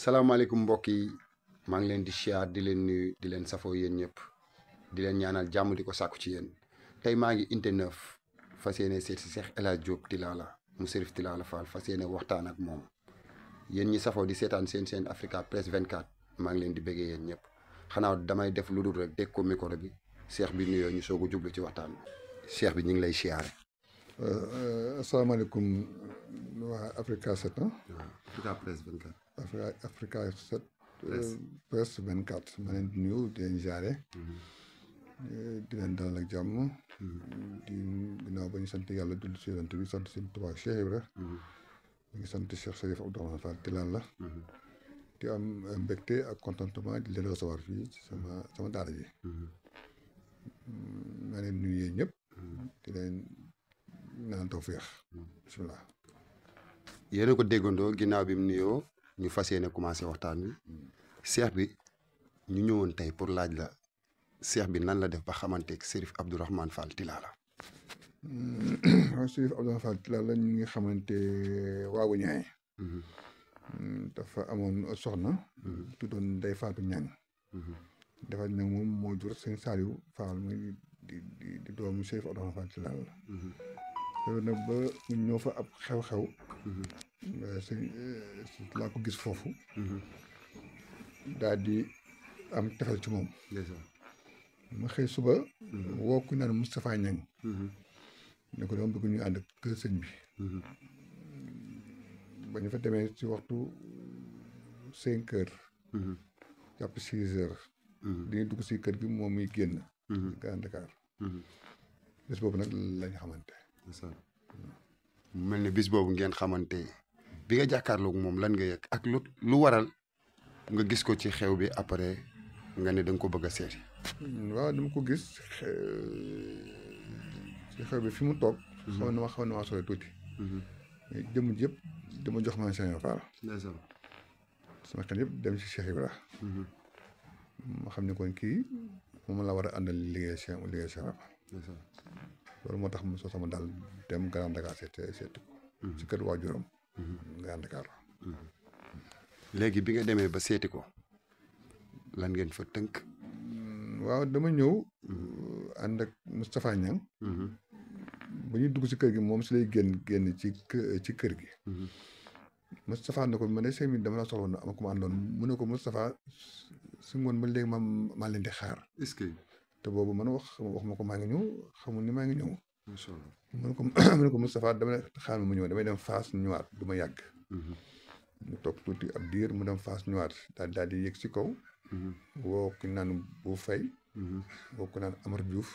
salaamaaleykum mbokk yi maa ngi leen di siyaar di leen nuyu di leen safoo yéen ñëpp di leen ñaanal jàmm di ko sàkku ci yéen tey maa ngi unité 9 fas yéene seet si Cheikh El Hadj Diop Tilala mu Cherif Tilala Fall fas yéene waxtaan ak moom yéen ñi safoo di seetaan seen Africa Press 24 maa ngi leen di bëggee yéen ñëpp xanaa damay def lu dul rek dégg ko micro bi Cheikh bi nuyoo ñu soog a jublu ci waxtaan bi Cheikh bi ñu ngi lay siyaare. asalaamaaleykum waa Africa 7 ah. Africa Press 24. Africa 7. Press 24 ma leen di nuyu di leen jaare di leen dalal ak jàmm. di ginnaaw ba ñu sant yàlla dund si yonent bi sant seen Tuubaa Cheikh Ibra. ñu ngi sant Cheikh Cherif Abdourahmane Fall Tilala. di am mbégte ak contentement di leen recevoir fii ci sama daara ji. ma leen nuyu yéen ñëpp. di leen naan tawfeex. bisimilah. yéen a ko déggandoo ginnaaw bi mu nuyoo ñu fas yéene commencé waxtaan wi Cheikh bi ñu ñëwoon tey pour laaj la Cheikh bi nan la def ba xamanteeg Cherif Abdourahmane Fall Tilala. waaw Cherif Abdourahmane Fall Tilala ñu ngi xamante waawu ñaay. dafa amoon soxna. tuddoon Ndeye Fatou Niang. Ndeye Fatou Niang moom moo jur sëñ Saliou Fall muy di doomu Cherif Abdourahmane Fall Tilala. loolu nag ba ñu ñëw fa ab xew-xew. sëñ laa ko gis foofu. daal di am tefel ci moom. ma xëy suba. woo ku naan Moustapha Niang. ne ko dama bëgg ñu ànd kër sëñ bi. ba ñu fa demee ci waxtu 5 heures. jàpp 6 heures. dañuy dugg si kër gi moom muy génn. Grand Dakar. bés boobu nag lañ xamante. mu mel ni bis boobu ngeen xamante bi nga jàkkaarloog moom lan nga yëg ak lu waral nga gis ko ci xew bi après nga ne da nga ko bëgg a seeti. waaw dama ko gis ci xew bi fi mu toog. xaw na ma sore tuuti. mais jëmm yëpp dama jox ma Cheikh Fall. sama xel yëpp dem ci Cheikh Ibra. ma xam ne kon kii moom la war a àndal liggéey Cheikh loolu moo tax mu soo sama daal dem Grand Dakar seeti ko. ci kër waajuram. Grand Dakar. léegi bi nga demee ba seeti ko lan ngeen fa tënk. waaw dama ñëw. ànd ak Moustapha Niang. ba ñuy dugg ci kër gi moom si lay génn ci kër gi. Moustapha ne ko man de sëñ bi dama la soxla woon am ku ma àndoon mu ne ko Moustapha su ngoon ba léegi maa leen di xaar. est-ce que. te boobu man wax ma ko maa ngi ñëw xamul ni maa ngi ñëw. macha allah mu ne ko Moustapha dama xaar ma ñëw damay dem Fass ñëwaat du ma yàgg. mu toog tuuti ab diir mu dem Fass ñëwaat daal di yëg ci kaw. woo ku naan bu fay. woo ku naan Amar Diouf.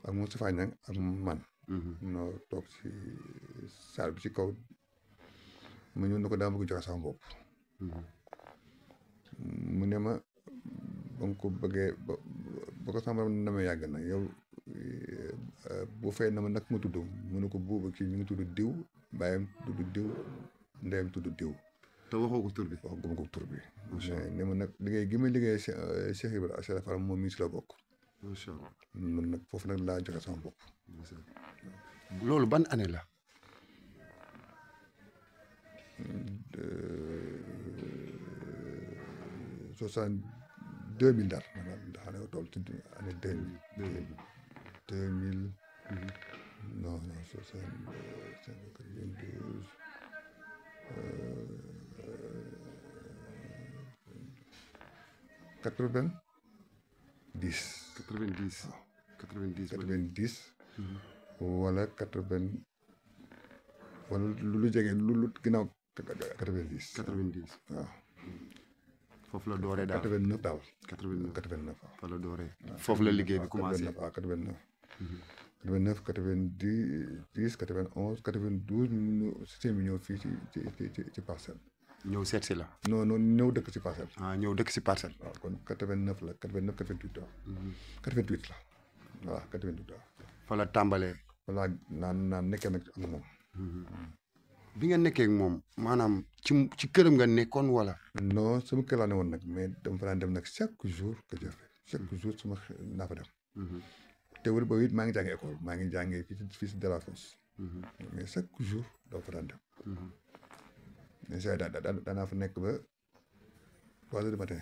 ak Moustapha Niang ak man. noo toog ci saal bi ci kaw. ma ñëw ne ko daa bëgg joxe sama bopp. mu ne ma ba nga ko bëggee ba ko sama na ma yàgg na yow bu fay na ma nag ma tudd mu ne ko buuba kii ñu ngi tudd diw bàyyam tudd diw ndeyam tudd diw. te waxoo ko tur bi. waxuma ko tur bi. ne ma nag liggéey gi ma liggéey Cheikh Ibrahima Cheikh Fall moom mii si la bokk. macha allah man nag foofu nag laa joxe sama bopp. loolu ban année la. 2000 daal ndax dañoo toll ci année 2000 non 90. 90 wala 80 wala lu jege lu ginnaaw 90. 90 waaw. foofu la dooree daal 89 daal. 89 fa la dooree. foofu la liggéey bi commencé. 89 89 90 91 92 système bi ñëw fii ci parcelle. ñëw seet si la. non ñëw dëkk ci parcelle. ñëw dëkk si parcelle. waaw kon 89 la 89 88 waaw. 88 la waaw 88 waaw. fa la tàmbalee. voilà naan nekkee nag ak moom. bi nga nekkee ak moom maanaam ci këram nga nekkoon wala. non sama kër laa ne woon nag mais dama fa daan dem nag chaque jour que jafe chaque jour sama naa fa dem. teewul boobu it maa ngi jàngee école maa ngi jàngee fii si Delafosse. mais chaque jour dama fa daan dem. mais saa daanaa fa nekk ba 3 heures du matin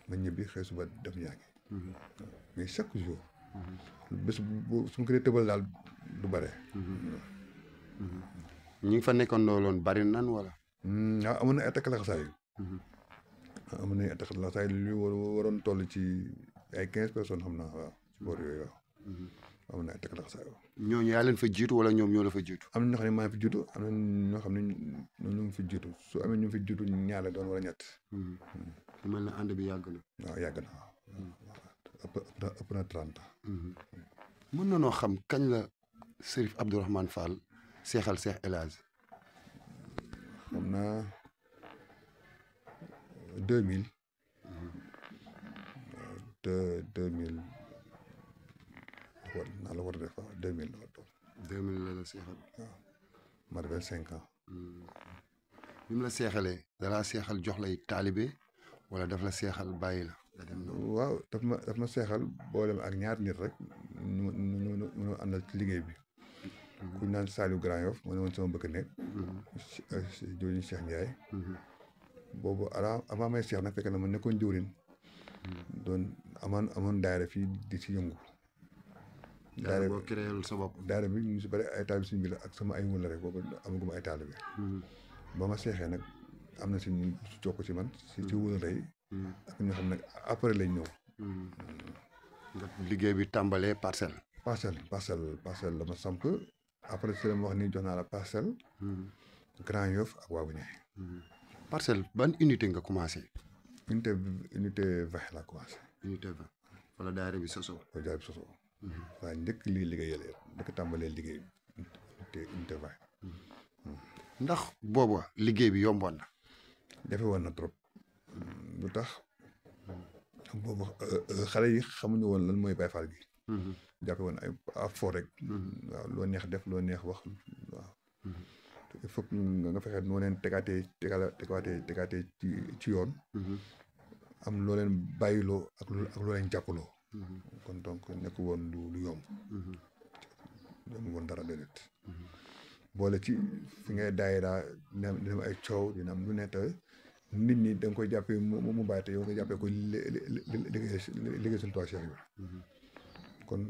ma ñibbi xëy suba def ñaagi mais chaque jour bés bu su ma ko dee tëbal daal du bare ñi ngi fa nekkoon looloon bari nan wala waaw amoon na ay takk laxasaay amoon na ay takk laxasaay lu waroon toll ci ay 15 personnes xam naa waaw ci boor yooyu waaw amoon na ay takk laxasaay waaw ñooñu yaa leen fa jiitu wala ñoom ñoo la fa jiitu am na ñoo xam ne maa fi jiitu am na ñoo xam ne ñoo ngi fi jiitu su amee ñu fi jiitu ñaar la doon wala ñett su mel ne ànd bi yàgg na waaw yàgg na waaw ëpp na 30 ans mën na noo xam kañ la Cherif Abdourahmane Fall seexal Cheikh El Hadj xam naa 2000 2000 war naa la war a def waaw 2000 la war a doon 2000 la seexal waaw ma def 5 ans bi mu la seexalee dalaa seexal jox lay taalibe wala daf la seexal bàyyi la nga dem waaw daf ma seexal boolem ak ñaar nit rek ñu àndal ci liggéey bi ku ñu naan Saliou Grand Yoff moo ne woon sama bëkk nekk jëwriñ Cheikh Ndiaye boobu avant may seex nag fekk na ma nekkoon jëwriñ doon amoon daayira fii di ci yëngu daayira boo créé sa bopp daayira bi ñu si bëri ay taalibe suñu bi la ak sama ay wëla rek boobu amaguma ay taalibe ba ma seexee nag am na si ñu jokk ci man ci wëla yi ak ñoo xam ne après lañ ñëw nga liggéey bi tàmbalee parcelle la ma samp après si la ma wax ni jox naa la parcelle Grand Yoff ak Waagu Ñaay parcelle ban unité nga commencé unité 20 la commencé unité 20 wala daayira bi sosoo waaw njëkk lii liggéeyal njëkk tàmbalee liggéey unité 20 ndax booba liggéey bi yomboon na jafe woon na trop lu tax boobu xale yi xamuñu woon lan mooy Baye Fall gi jàppe woon ay fo rek waaw loo neex def loo neex wax waaw il faut nga fexe noo leen tegaatee ci yoon am loo leen bàyyiloo ak loo leen jàppaloo kon donc nekk woon lu yomb yomb woon dara déedéet boole ci fi ngay daayira dina am ay coow dina am lu ne te nit ñi da nga koy jàppee mu bàyyi te yow nga jàppee ko liggéey suñu toit Cheikh bi kon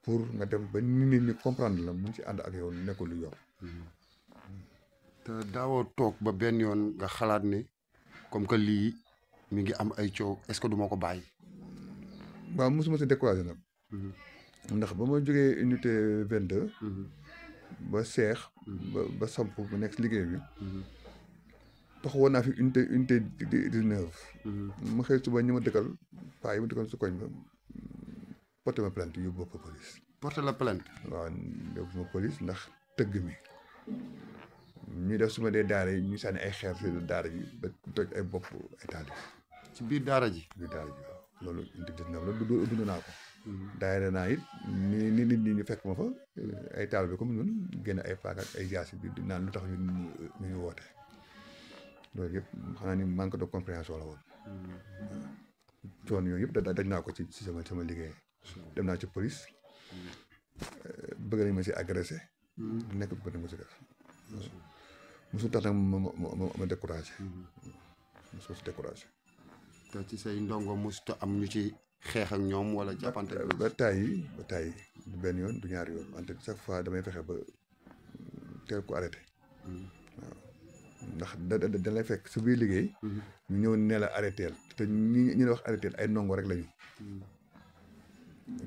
pour nga dem ba nit ñi comprendre la mun ci ànd ak yow nekkul lu yomb te daawoo toog ba benn yoon nga xalaat ne comme que lii mi ngi am ay coow est-ce que du ma ko bàyyi waaw mosuma si découragé nag ndax ba ma jógee unité 22 ba seex ba samp ba nekk si liggéey bi taxawoon naa fi unité 19 ma xëy suba ñi ma dëkkal paa yi ma dëkkal su koñ ba porté ma plainte yóbbu ma police porté la plainte waaw yóbbu ma police ndax tëgg mi ñuy def su ma dee daara yi ñu sànni ay xeer si daara ji ba toj ay bopp ay taalib ci biir daara ji waaw loolu unité 19 la dund naa ko daayira naa it ni nit ñi ñu fekk ma fa ay taalibe comme ñun génn ay paak ak ay jaasi bi di naan lu tax ñu woote loolu yëpp xanaa ni manque de compréhension la woon coon yooyu yëpp daj naa ko ci sama liggéey dem naa ci police bëgg nañ ma si agressé nekk bëgg nañ ma si def mosul tax nag ma découragé mosul si découragé te ci say ndongo mosut am ñu ci xeex ak ñoom wala jàppante ba tàyyi du benn yoon du ñaari yoon wante chaque fois damay fexe ba teel ko arrêté waaw ndax da lay fekk su biir liggéey ñu ñëw ne la arrêté te ñu la wax arrêté ay ndongo rek lañu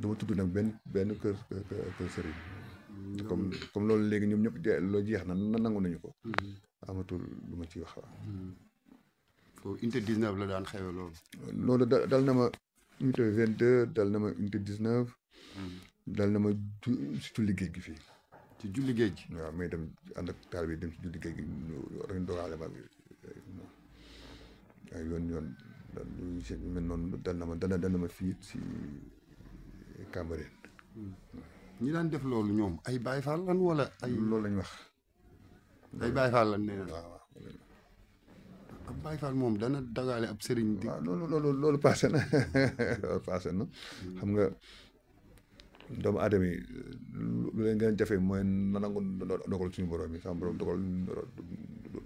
dama tudd nag benn kër sëriñ comme loolu léegi ñoom ñëpp loo jeex na nangu nañu ko amatul lu ma ciy wax waaw foofu unité 19 la daan xewe loolu dal na ma unité 22 dal na ma unité 19 dal na ma surtout liggéey gi fii ci julli géej gi waaw may dem ànd ak taal bi dem ci julli géej gi dañ dogaale ma ay yoon mel noonu dal na ma fii si Cambérène ñi daan def loolu ñoom ay Baye Fall lan wala ay loolu lañ wax ay Baye Fall lan nee na waaw ab Baye Fall moom dana dagaale ab sëriñ di waaw loolu passé na loolu passé na xam nga doomu aadama yi lu leen gën a jafe mooy na nangu dogal suñu borom yi sama borom dogal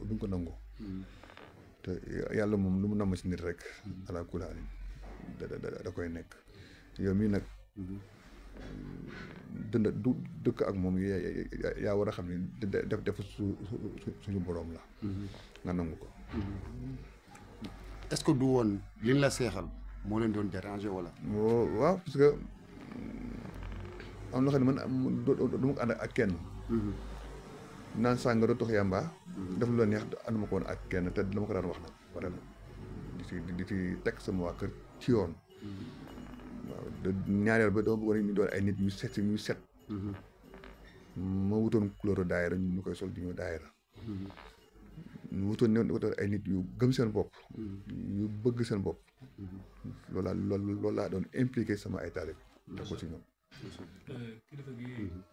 duñ ko nangu te yàlla moom lu mu namm si nit rek ala kulaali da koy nekk yow mii nag du dëkk ak moom yaa war a xam ne def suñu boroom la nga nangu ko est-ce que du woon liñ la seexal moo leen doon déranger wala waaw parce que am loo xam ne man du ma ko ànd ak kenn naan sàngara tox yàmba def lu la neex ànduma ko woon ak kenn te dama ko daan wax nag pare na di ci teg sama waa kër ci yoon waaw ñaareel ba dama bëggoon ñu doon ay nit ñu set ma wutoon couleur daayira ñu koy sol di ñëw daayira ñu wutoon ay nit yu gëm seen bopp yu bëgg seen bopp loolu laa doon impliqué sama ay taalib def ko ci ñoom kilifa gi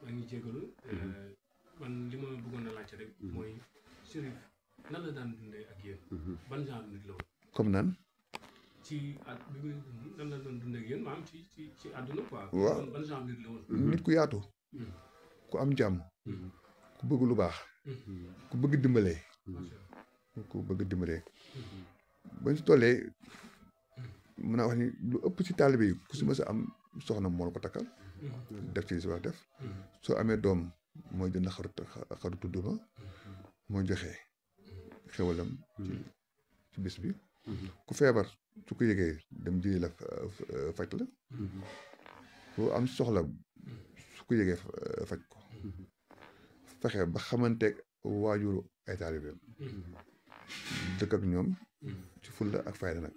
maa ngi jégalu man li ma bëggoon a laajte rek mooy Chérif nan la daan dundee ak yéen ban genre nit la woon comme nan ci at bi muy dund nan la doon dundee ak yéen maanaam ci àdduna quoi waaw ban genre nit la woon nit ku yaatu ku am jàmm ku bëgg lu baax ku bëgg dimbalee bañ si tollee mën naa wax ni lu ëpp ci taalibe yi ku si mës a am soxna moo la ko takkal def ci si wax def soo amee doom mooy jënd xaru tudd ma mooy joxe xewalam ci bis bi ku feebar su ko yëgee dem jëli la faj la ku am soxla su ko yëgee faj ko fexe ba xamanteeg waajuru ay taalibeem dëkk ak ñoom ci fulla ak fayda nag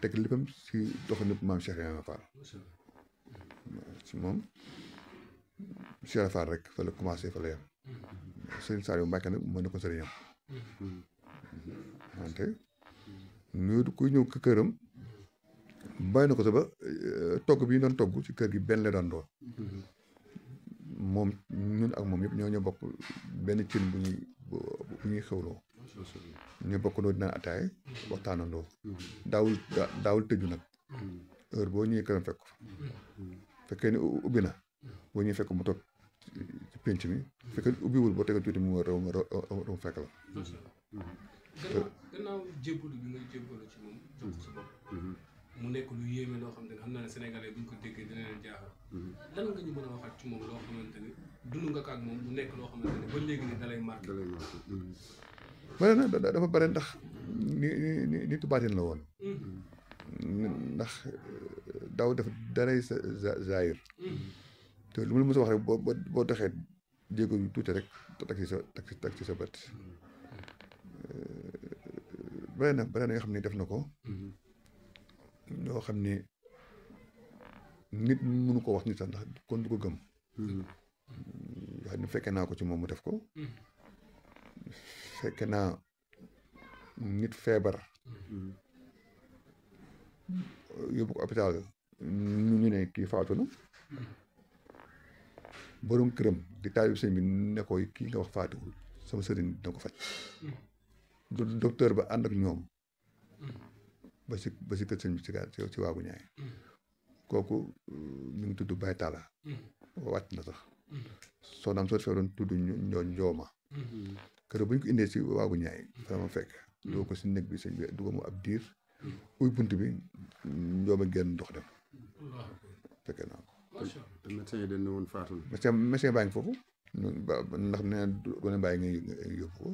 teg léppam si doxalinu maam Cheikh Ibrahima Fall si moom Cheikh Fall rek fa la commencé fa la yem sëriñ Saliou Mbacke nag moo nekkoon sëriñam wante kuy ñëw këram bàyyi na ko sa ba togg bi ñu doon togg ci kër gi benn la daan doon moom ñun ak moom yëpp ñoo bokk benn cin bu ñuy xewloo ñu bokk doo dinaan ataay waxtaanandoo daawul tëju nag heure boo ñëwee këram fekk fekkee ni ubbi na boo ñëwee fekk mu toog ci pénc mi fekkee ni ubbiwul boo tegal tuuti mu rew fekk la gannaaw jébbalu bi nga jébbalu ci moom jox ko sa bopp mu nekk lu yéeme loo xam ne xam naa ne sénégalais buñ ko déggee dina leen jaaxal lan nga ñu mën a waxaat ci moom loo xamante ni dund nga ko ak moom mu nekk loo xamante ni ba léegi ni dalay marqué bare na dafa bare ndax nitu baatin la woon ndax daaw def daray sa zaahir te lu mu la mos a wax rek boo doxee jéego yu tuuti rek teg ci sa bët bare na yoo xam ne def na ko yoo xam ne nit mënu ko wax nit sax ndax kon du ko gëm yoo xam ne fekkee naa ko ci moom mu def ko fekkee naa nit feebar yóbbu ko hôpital ñu ne kii faatu na borom këram di taalib sëñ bi ne ko kii nga wax faatuwul sama sëriñ dina ko faj docteur ba ànd ak ñoom ba si kër sëñ bi ci waagu ñaay kooku ñu ngi tudd Baye Talla wàcc na sax soxnaam soo defee doon tudd njooma kër bu ñu ko indee si waagu ñaay sama fekk doo ko si néeg bi sëñ bi dugg mu ab diir uy bunt bi njooma génn ndox dem fekkee naa ko te médecin yi dañ ne woon faatu na médecin baa ngi foofu ndax nee na du ne bàyyi nga yóbbu ko